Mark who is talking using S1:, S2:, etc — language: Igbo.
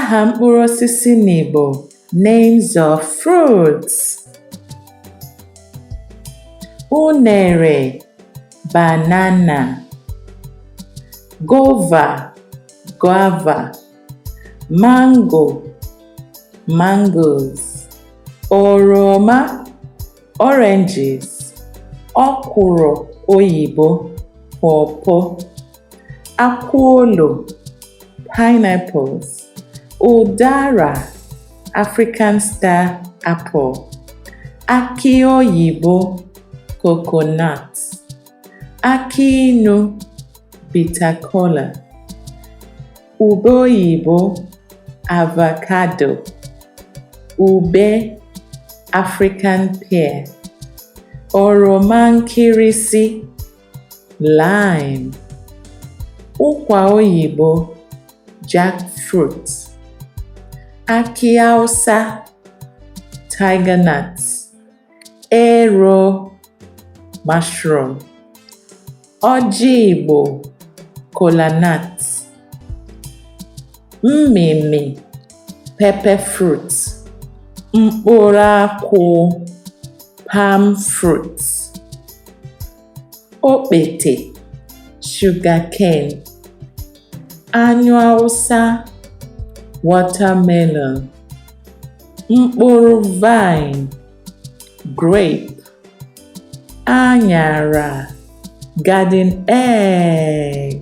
S1: Aha mkpụrụ osisi n'Igbo, names of fruits. Unere, banana. Guava, guava. Mango, mangoes. Oroma, oranges. Ọkwụrụ oyibo, pawpaw. Akwụolu, pineapples. Ụdara, African star apple. Akị oyibo, coconut. Akị inu, bitter kola. Ube oyibo, avocado. Ube, African pear. Oroma nkịrịsị, lime. Ụkwa oyibo, jackfruit. Akị awụsa, tiger nuts. Ero, mushroom. Ọjị Igbo, kola nut. Mmịmị, pepper fruit. Mkpụrụ akwụ, palm fruit. Okpete, sugarcane. Anyụ awụsa, watermelon. Mkpụrụ vine, grape. Aṅara, garden egg.